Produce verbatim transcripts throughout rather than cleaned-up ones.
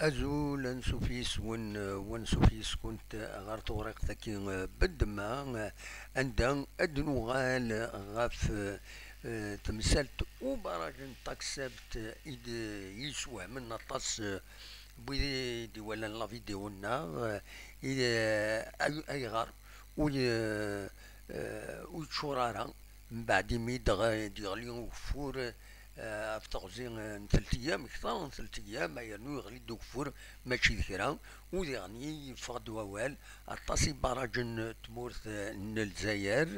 Azul, ansuf yes-wen, eh, wansuf yes-kunt, eh, ɣer tewriqt-agi, eh, beddma, eh, anda ad nuɣal ɣef, eh, temsalt ubaraj n taksabt, eh, i d-, yeswehmen aṭas, eh, n wid i d-iwalan la vidéo-nneɣ, eh, i, eh, ay-, ayɣer ur, eh, eh, ur yeččur ara mbeɛd imi d-, d-yeɣli ugeffur, eh, ɣef teɣzi, eh, n telt ayyam, kter n telt ayyam, yernu yeɣli-d ugeffur mačči d kra, u diɣen yeffeɣ-d wawal, aṭas ibarajen n tmurt, eh, n Lezzayer,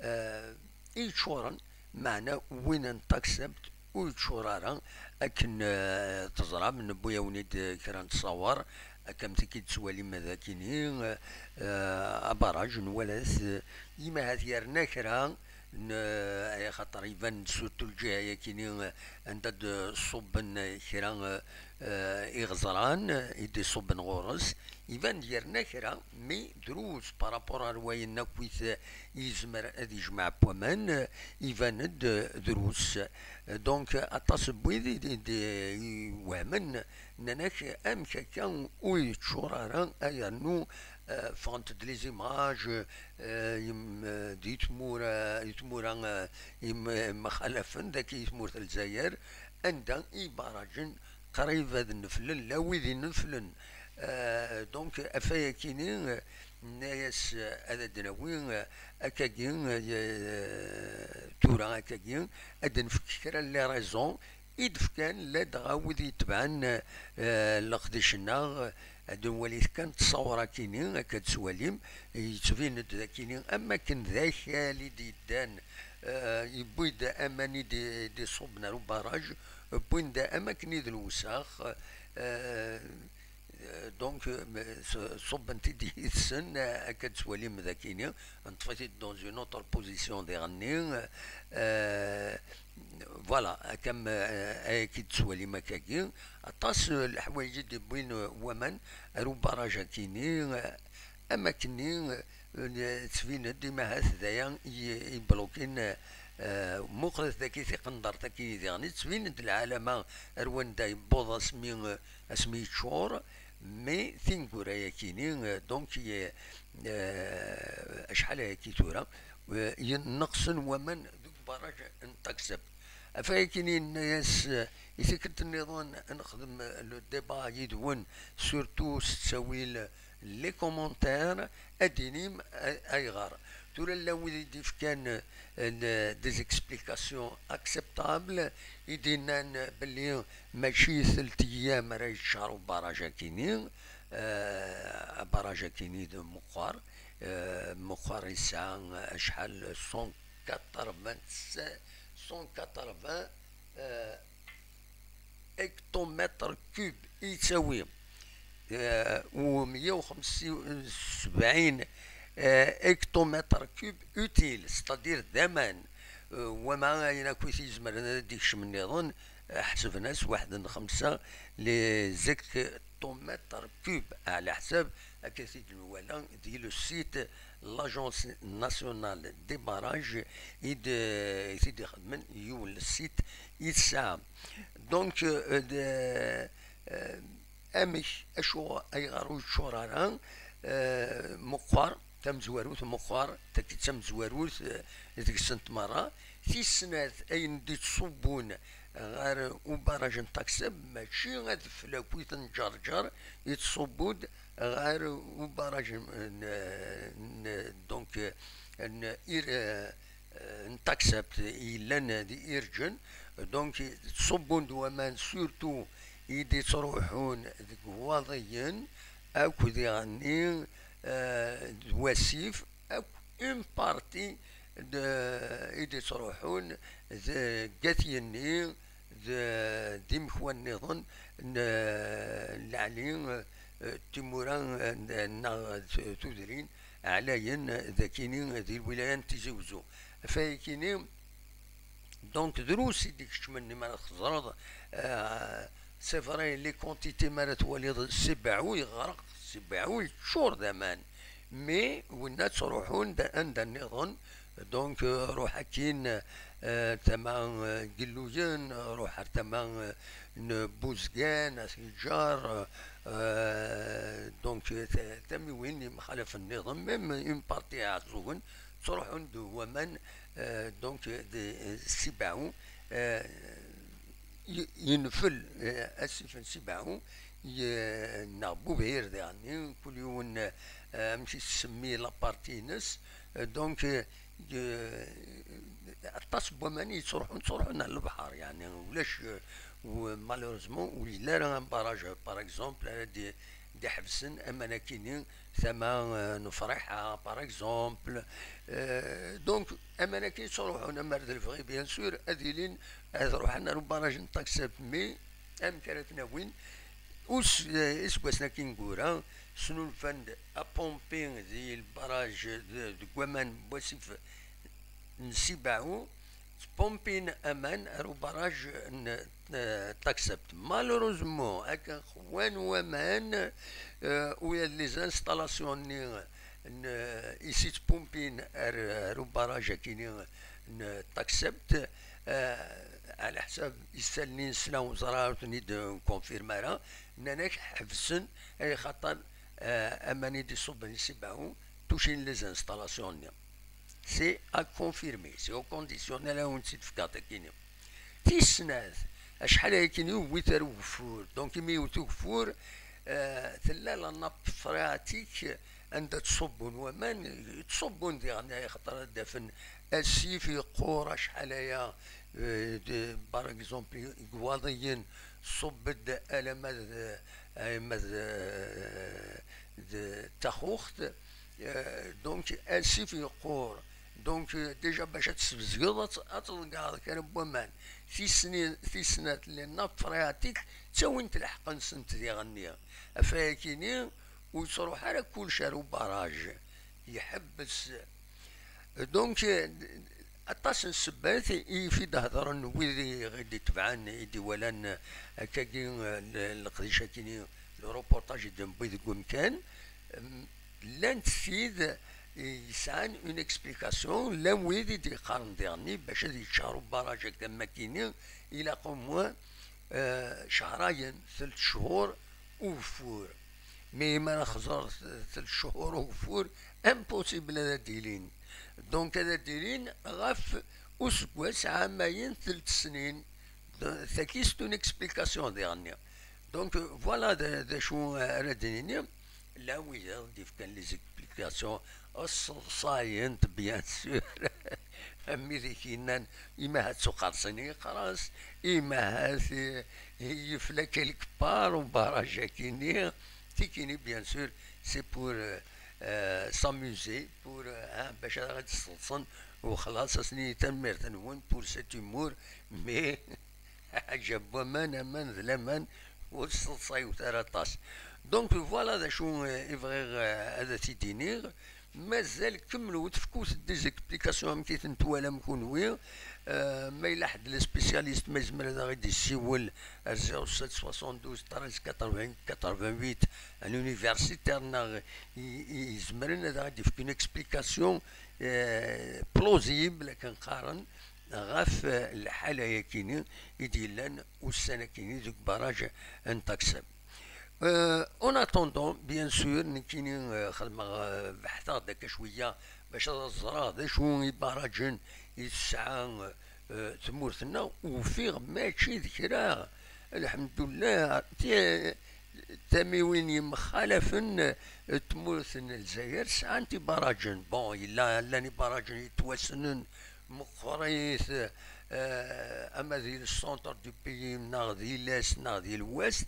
eh, i yeččuren, meɛna win n taksabt ur yeččur ara, akken, eh, teẓram, newwi-awen-id kra n ttṣawer, akka am tiki d-tettwalim dagini, eh, abaraj nwala-t, eh, imahat yerna kra, n, eh, axaṭer iban-d surtout lǧiha-yakini, eh, anda d-ṣubben kra, eh, eh, iɣeẓran, eh, i d-iṣubben ɣur-s, iban-d yerna kra, mi drus par rapport ar wayen akk i t-, yezmer ad yejmeɛ n waman, eh, iban-d, eh, drus. Eh, donc, aṭas n wid i d-, i d-, i wehmen, nnan-ak, amek akka ur yeččur ara, yernu, eh, ffɣent-d les images, eh, yem-, eh, di tmura, di tmura, eh, yem-, yemxalafen, dagi i tmurt n Lezzayer, anda ibarajen qrib ad neflen, la wid i neflen. Eh, donc, afayakini, eh, nenna-yas, eh, ad d-nawi, eh, akkagi, eh, tura akkagi, ad d-nefk kra n les raisons i d-fkan ladɣa wid yetebɛen, eh, leqdic-nneɣ, ad nwali kan ttṣawra-kini, akka d-tettwalim, yettbin-d dakini am akken d akal i d-yeddan, eh, yewwi-d aman i d-, i d-iṣubben ar ubaraj, wwin-d am akken i d lewsex, eh, donc, eh, ṣ-, ṣubben-t-id yid-sen, eh, akka d-tettwalim dakini, neṭṭef-it-id dans une autre position diɣenni, eh, voilà, akka am, eh, ayaki d-tettwalim akkagi, aṭas, eh, leḥwayeǧ i d-iwwin, eh, waman ar ubaraj-akini, eh, am akkenni, eh, ttbin-d imahat d aya i, i blokin, eh, muqlet daki tiqendart-agi diɣen, ttbin-d lɛalama ar wanda yewweḍ asmi, eh, asmi yeččur, mais tineggura-yakini, eh, donc, eh, eh, acḥal ayaki tura, eh, yenneqsen waman deg ubaraj n taksabt. Afayakini yenna-yas, eh, i tikkelt nniḍen ad nexdem le débat yid-wen, surtout s ttawil les commentaires, ad d-inim a-, ayɣer. Tura llan wid i d-ifkan, eh, n-, des explications acceptables, i d-innan belli mačči telt ayyam ara yeččar ubaraj-akini, eh, abaraj-akini d meqqar, eh, meqqar yesɛa acḥal, cent quatre-vingts, cent quatre-vingts, eh, hectomètres cubes i yettawi, eh, u meyya u xemsa u sebɛin, eh, hectomètres cubes utiles, c'est-à-dire d aman, eh, wama ayen akk i t-izemren ad d-ikcem nniḍen, eh, ḥesben-as waḥed n xemsa les hectomètres cubes, ɛla ḥsab akka i t-id-nwala di le site l'Agence Nationale des Barrages i d-, i t-id-ixedmen yiwen le site i tesɛa. Donc, euh, de, euh, amek, acu, ayɣer ur yeččur ara, euh, meqqar, tamezwarut meqqar, tagi d tamezwarut, euh, deg-sent merra. Tis snat, ayen d-ittṣubbun ɣer ubaraj n Takseb, mačči adfel akk i tenǧerǧer, ittṣubbu-d ɣer ubaraj n, n, donc, n Ir-, n Takseb yellan di Irǧen. Donc, ttṣubbun-d waman surtout i d-ittruḥun deg Waḍiyen akk diɣenni, eh, d Wasif, akk une partie de, i d-ittruḥun d At Yenni, d, d imekwan nniḍen n, n Lɛali, eh, timura, eh, neɣ t-, tudrin ɛlayen dakini di lwilaya n Tizi Wezzu. Afayakini, donc, drus i d-ikeččmen, mi ara txeẓreḍ, eh, c'est vrai, les quantités mi ara twaliḍ, Sibɛu yeɣreq, Sibɛu yeččur d aman. Mais winna ttruḥun d anda nniḍen, donc, euh, ruḥ akkin, euh, tama, euh, n Yilluyen, ruḥ ar tama, euh, n Buzgan, At Yeǧǧar, euh, donc, euh, ta-, tamiwin yemxalafen nniḍen, même une partie Iɛeẓẓugen, ttruḥun-d waman, euh, donc, de, euh, Sibaɛu, euh, y-, yenfel, euh, asif n Sibaɛu, y-, neɣ Bubir diɣenni, kul yiwen, euh, amek i s-tsemmi la partie-ines, euh, donc, euh, y-, aṭas n waman yettruḥun, ttruḥun ar lebḥer, yeɛni ulac, euh, u-, malheureusement, ur yelli ara un barrage, par exemple, ara d-, d-iḥebsen aman akini, tama, euh, n Friḥa, par exemple. Euh, donc, aman akini ttruḥun, amar d lebɣi, bien sûr, ad ilin, ad ruḥen ar ubarrage n Taxept, mais amek ara ten-awin? Us-, eh, iseggasen-agi ineggura, snulfan-d apompi di lbarrage de, deg waman n wasif n Sibaɛu, ttpompin aman ar ubarrage n, eh, Taxept. Malheureusement, akken xwan waman, eh, u les installations-nni n, eh, i s-ittpompin ar, ar ubarrage akini n Taxept, eh, ɛla ḥsab isallen i nesla, ur ẓra, ur ten-id-nkonfirm ara, nnan-ak ḥebsen, ay xaṭer, eh, aman i d-iṣubben i Sibaɛu, tucin les installations-nni. C'est à confirmer, c'est au conditionnel, ad wen-tt-id-fkeɣ takini. Tis snat, acḥal ayakini ur yewwit ara ugeffur. Donc, imi yewwet ugeffur, eh, tella la nappe phréatique anda ttṣubbun waman, ttṣubbun diɣen, axaṭer ad d-afen asif yeqqur acḥal aya, eh, de, par exemple, deg Iwaḍiyen, ṣubb-d alamma d, alamma d, d Taxuxt. Euh, donc, asif yeqqur. Donc, euh, déjà, bac ad tesbezgeḍ, ad t-, ad tḍeggreḍ kra n waman. Tis snin, tis snat, les nappes phréatiques ttawint lḥeqq-nsent diɣenni. Ɣef wayakini, ur yettruḥ ara kullec ar ubarrage. Iḥebbes. Donc, euh, aṭas n ssebbat i fi d-hedren wid i ɣ-d-itebɛen, i d-iwalan, euh, akkagi, euh, le-, leqdic-akini, le reportage i d-newwi deg umkan. Em, llant tid yesɛan une explication, llan wid i d-yeqqaren diɣenni bac ad yeččar ubarrage akka am wakkini, ilaq au moins, euh, cehrayen, telt cchur ugeffur. Mi mi ara xẓer telt cchur ugeffur, impossible ad d-ilin. Donc ad d-ilin ɣef useggas ɛamayen telt snin. Tagi c'est une explication diɣenni. Donc, euh, voilà d, d acu ara d-nini. Llan wid i d-ifkan les explications, sseḍsayent, bien sûr. Am wid i k-yennan, imahat ttuqerṣen yiqras, imahat, eh, yefla quelque part ubarrage-akini. Tikini, bien sûr, c'est pour, euh, euh, s'amuser, pour, euh, hein, bac ad ɣ-id-sseḍsen, u xlaṣ, asen-ini tanemmirt-nwen pour cet humour, mais Aḥaǧa n waman, aman d laman, ur tesseḍsayut ara aṭas. Donc, voilà d acu, eh, i bɣiɣ, eh, ad t-id-iniɣ. Mazal kemmlewt, fkut-d des explications amek i tent-twalam kunwi. Eh, ma yella ḥedd le spécialiste, ma yezmer ad aɣ-id-yessiwel ar zéro sept soixante-douze treize quatre-vingts quatre-vingt-huit, un universitaire neɣ i, i, izemren ad aɣ-id-yefk une explication, eh, plausible, akken qqaren, ɣef, eh, lḥala-yakini i d-yellan ussan-akini deg ubarrage n Taxept. Euh, en attendant, bien sûr, nekkini, euh, xedmeɣ, euh, beḥteɣ-d akka cwiya bac ad ẓreɣ d acu ibarragen i tesɛa, euh, tmurt-nneɣ, ufiɣ mačči d kra. Lḥemdullah, ti-, tamiwin yemxalafen, euh, tmurt n Lezzayer sɛant ibarragen. Bon, yella, llan ibarragen yettwassnen, meqqrit, euh, ama di le centre du pays, neɣ di l'est, neɣ di l'ouest,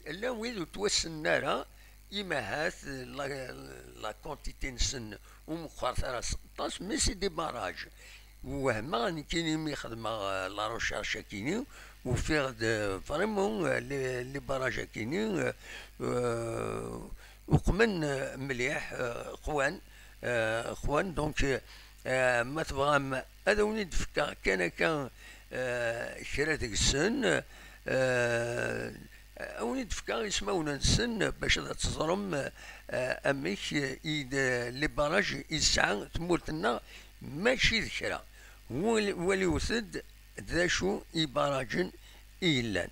llan wid ur ttwassnen ara, imahat la, la quantité-nsen ur meqqret ara s aṭas, mais c'est des barrages. Wehmeɣ nekkini mi xedmeɣ, euh, la recherche-akini, ufiɣ-d, euh, vraiment, euh, les, les barrages-akini, euh, euh, uqmen, euh, mliḥ, euh, qwan, euh, qwan, donc, euh, Eh, ma tebɣam ad awen-id-fkeɣ kan akka, eh, kra deg-sen, eh, A wen-d-fkeɣ ismawen-nsen bac ad teẓrem, eh, amek i d, les barrages i tesɛa tmurt-nneɣ, mačči d kra. Wal-, waliwet-d d acu ibaraǧen i yellan.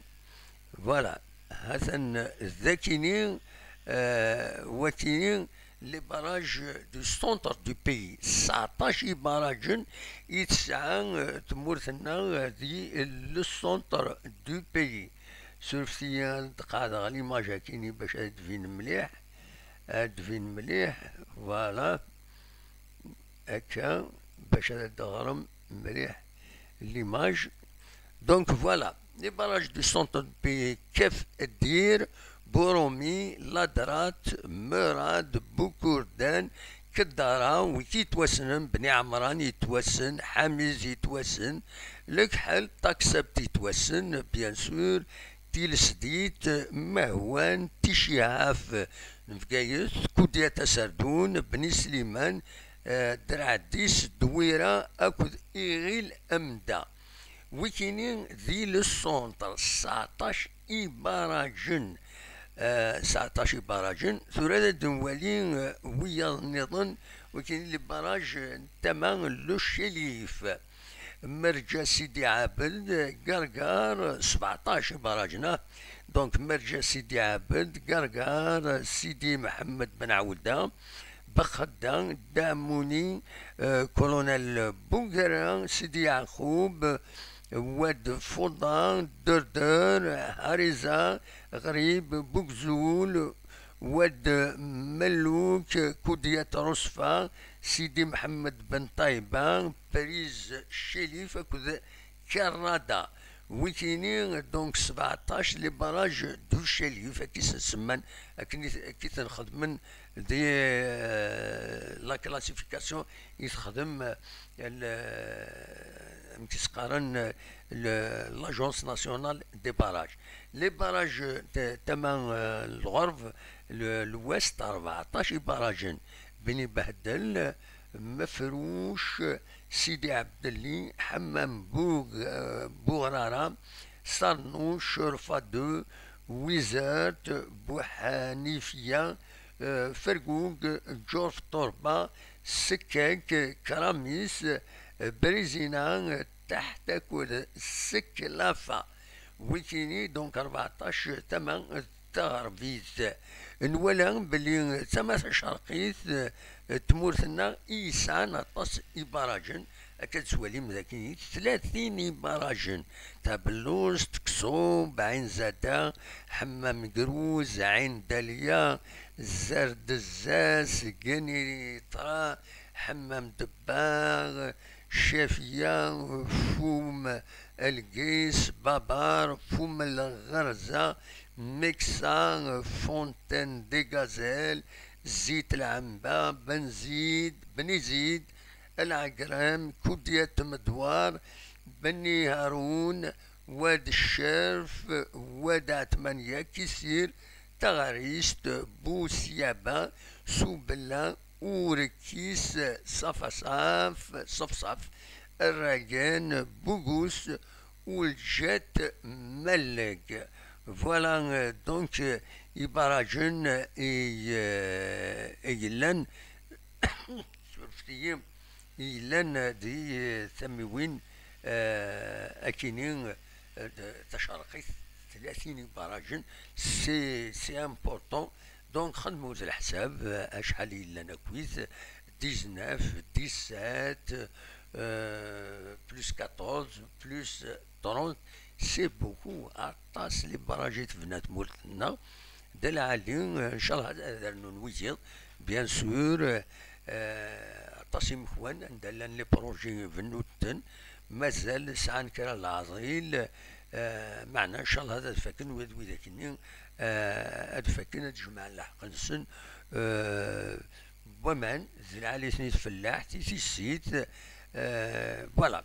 Voilà, ha-t-an dakini, eh, wakini, les barrages du centre du pays. Tesɛeṭṭac ibaraǧen i tesɛa, eh, tmurt-nneɣ di le centre du pays. Surfet-iyi ad d-qeɛdeɣ l'image akini bac ad d-tbin mliḥ. Ad d-tbin mliḥ. Voilà. Akka, bac ad d-teɣrem mliḥ l'image. Donc voilà, les barrages du centre du pays, Kef Dir, Boromi, Ladrat, Murad, Bukurdan, Keddara, wi yettwassnen, Bni Ɛemran yettwassen, Ḥamiz yettwassen, Lekḥel, Taksebt yettwassen, bien sûr, Tilesdit, Mahwan, Ticihaf n Bgayet, Kudyat Aserdun, Bni Sliman, eh, Draɛdis, Dwira akked Iɣil Amda. Wikini di le centre, tesɛeṭṭac ibaraǧen. Eh, tesɛeṭṭac ibaraǧen. Tura ad d-nwali, eh, wiyaḍ nniḍen, wikini les barrages n tama n le Célif. Merǧa Sidi Ɛabed, Gargar, sebɛeṭṭac ibaraǧen, ah. Donc, Merǧa Sidi Ɛabed, Gargar, Sidi Mḥemmed Ben Ɛawda, Bexda, Dda Ɛmuni, eh, Colonel Bugara, Sidi Yeɛqub, Wad Fuḍa, Derder, Hariza, Ɣrib, Bugzul, Wad Melluk, Kudyat Rusfa, Sidi Mḥemmed Ben Ṭayba, Pariz Célif akked Karrada. Wikini, donc, sebɛeṭṭac les barrages du Célif, akka i sen-semman, akken i t-, akka i ten-xedmen di, euh, la classification i texdem, euh, le-, amek i s-qqaren, euh, le-, l'Agence Nationale des Barrages. Les barrages, euh, t-, tama, euh, n lɣerb, le-, l'ouest, rbeɛṭac ibarajen. Bni Behdel, Mefruc, Sidi Ɛebdelli, Ḥemmam Bug-, eh, Buɣrara, Sarnuc, Rfa deux, Wizert, Buḥanifiya, eh, Fergug, Ǧurf Turba, Sekkak, Kramis, eh, Brizina, Taḥt akked Seklafa. Wikini, donc, rbeɛṭac tama taɣerbit. Nwala belli tama tacerqit n tmurt-nneɣ i yesɛan aṭas ibarajen. Akka ad twalim dagi tlatin ibarajen: Tabellust, Kṣub, Ɛin Zada, Ḥemmam Gruz, Ɛin Dalya, Zerdezzas, Genitra, Ḥemmam Debbaɣ, Cafiya, Fum Elgis, Babar, Fum Lɣerza, Meksa, Fontaine des Gazelles, Zit Lɛemba, Benzid, Benizid, Lɛegrem, Kudyat Medwar, Beni Harun, Wad Ccerf, Wad Ɛetmanya, Kisir, Taɣarist, Busyaba, Subella, Urekkis, Safasaf, Safsaf, Rragen, Bugus, Ulǧat, Malleg. Voilà, euh, donc, euh, ibarajen i, euh, i yellan, surfet-iyi, i yellan di, euh, tamiwin, euh, akini, euh, d-, tacerqit, tlatin ibarajen, c'est, c'est important. Donc, xedmet leḥsab, euh, acḥal i yellan akkit, dix-neuf, dix-sept, euh, plus quatorze, plus trente, c'est beaucoup, aṭas les barrages i tebna tmurt-nneɣ. D lɛali, euh, ncallah ad, ad rnun wiyiḍ, bien sûr, euh, aṭas imekwan, anda llan les projets bennuten, mazal sɛan kra n leɛḍil, euh, meɛna ncallah ad faken wid, widak-nni, euh, ad faken ad jemɛen leḥq-nsen, euh, n waman, d lɛali-ten i tfellaḥt, i tissit, euh, voilà.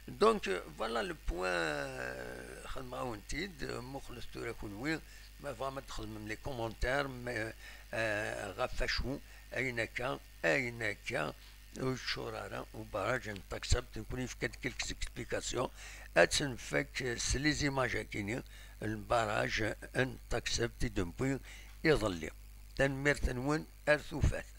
Donc, euh, voilà le point, euh, xedmeɣ-awen-t-id, euh, muqlet tura kunwi, ma tebɣam ad txedmem les commentaires, ma, euh, ɣef acu, ayen akka, ayen akka, ur yeččur ara ubaraj n Taksebt, nekkni nefka-d quelques explications, ad tt-nfak s les images akini, n barrage n taxebt i d-newwi iḍelli. Tanemmirt-nwen, ar tufat.